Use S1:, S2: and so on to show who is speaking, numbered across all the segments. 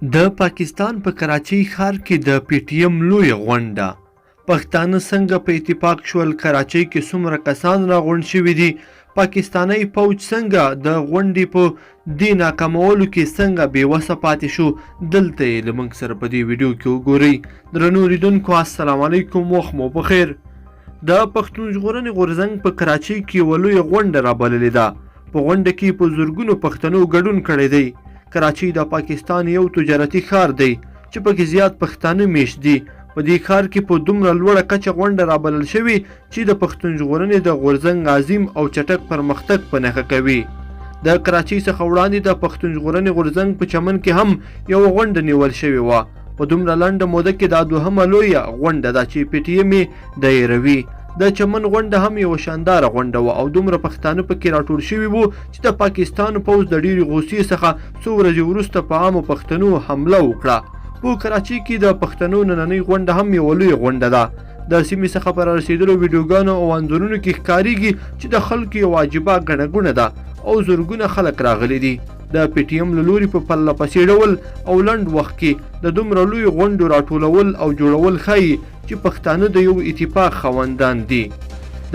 S1: د پاکستان په کراچۍ ښار کې د پي ټي ایم لویه غونډه. پښتانه څنګه په اتفاق شول، کراچۍ کې څومره کسان راغونډ شوي دي، پاکستانی پوج څنګه د غونډې په دې ناکامولو کې څنګه بې وسه پاتې شو، دلته یې له موږ سره په دې ویډیو کې وګورئ. درنو لیدونکو السلام علیکم، وخت مو پخیر. د پښتون ژغورنې غورځنګ په کراچۍ کې یوه لویه غونډه رابللې ده. په غونډه کې په زرګونو پښتنو ګډون کړی دی. کراچۍ د پاکستان یو تجارتي ښار دی چې پکې زیات پښتانه میشت دي. په دې ښار کې په دومره لوړه کچه غونډه رابلل شوې چې د پښتون ژغورنې د غورځنګ عظیم او چټک پرمختګ په نښه کوي. د کراچۍ څخه وړاندې د پښتون ژغورنې غورځنګ په چمن کې هم یوه غونډه نیول شوې وه. په دومره لنډه موده کې دا دوهمه لویه غونډه ده چې پي ټي ایم یې دایروي. د چمن غونډه هم یوه شانداره غونډه وه او دومره پښتانه پکې راټول شوي وو چې د پاکستان پوځ د ډېرې غوسې څخه څو ورځې وروسته په عامو پښتنو حمله وکړه. په کراچۍ کې د پښتنو نننۍ غونډه هم یوه لویه غونډه ده. د سیمې څخه په رارسېدلو ویډیوګانو او انځورونو کې ښکارېږي چې د خلکو یوه عجیبه ګڼه ګوڼه ده او زرګونه خلک راغلي دي. د پي ټي ایم له لوري په پرله پسې ډول او لنډ وخت کې د دومره لویو غونډو راټولول او جوړول ښايي چې پښتانه د یو اتفاق خاوندان دي.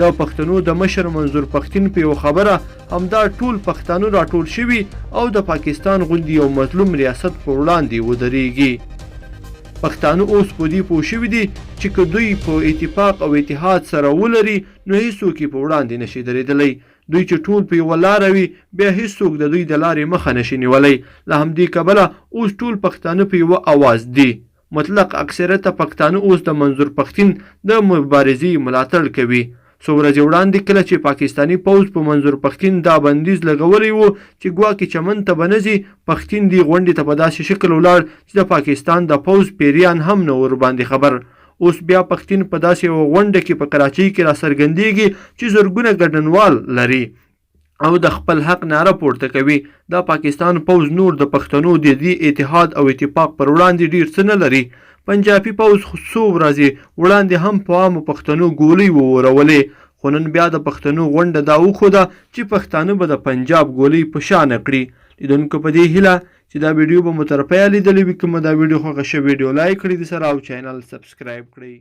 S1: د پښتنو د مشر منظور پښتین په یوه خبره همدا ټول پښتانه راټول شوي او د پاکستان غوندې یو مظلوم ریاست په وړاندې ودرېږي. پښتانه اوس په دې پوه شوي دي چې که دوی په اتفاق او اتحاد سره ولري نو هیڅوک یې په وړاندې نشي درېدلی. دوی چې ټول په یوه لاره وي بیا هیڅوک د دوی د لارې مخه نشي نیولی. له همدې کبله اوس ټول پښتانه په یوه اواز دي. مطلق اکثریت پښتانه اوس د منظور پښتین د مبارزې ملاتړ کوي. څو ورځې وړاندې کله چې پاکستاني پوځ په منظور پښتین دا بندیز لګولی و چې ګواکې چمن ته به نه ځي، پښتین دې غونډې ته په داسې شکل ولاړ چې د پاکستان د پوځ پیریان هم نه ورباندې خبر. اوس بیا پښتین په داسې یوه غونډه کې په کراچۍ کې راڅرګندېږي چې زرګونه ګډنوال لري او د خپل حق ناره پورته کوي. دا پاکستان پوځ نور د پښتنو د دې اتحاد او اتفاق پر وړاندې ډیر څه نه لري. پنجابي پوځ څو ورځې وړاندې هم په عامو پښتنو ګولۍ وورولې، خو نن بیا د پښتنو غونډه دا وښوده چې پښتانه به د پنجاب ګولۍ په شا نه کړي. لیدونکو په دې هیله چې دا ویډیو به مو تر پایه لیدلې وي. که مو دا ویډیو خوښه شوه ویډیو لایک کړئ د سره او چینل سبسکرایب کړئ.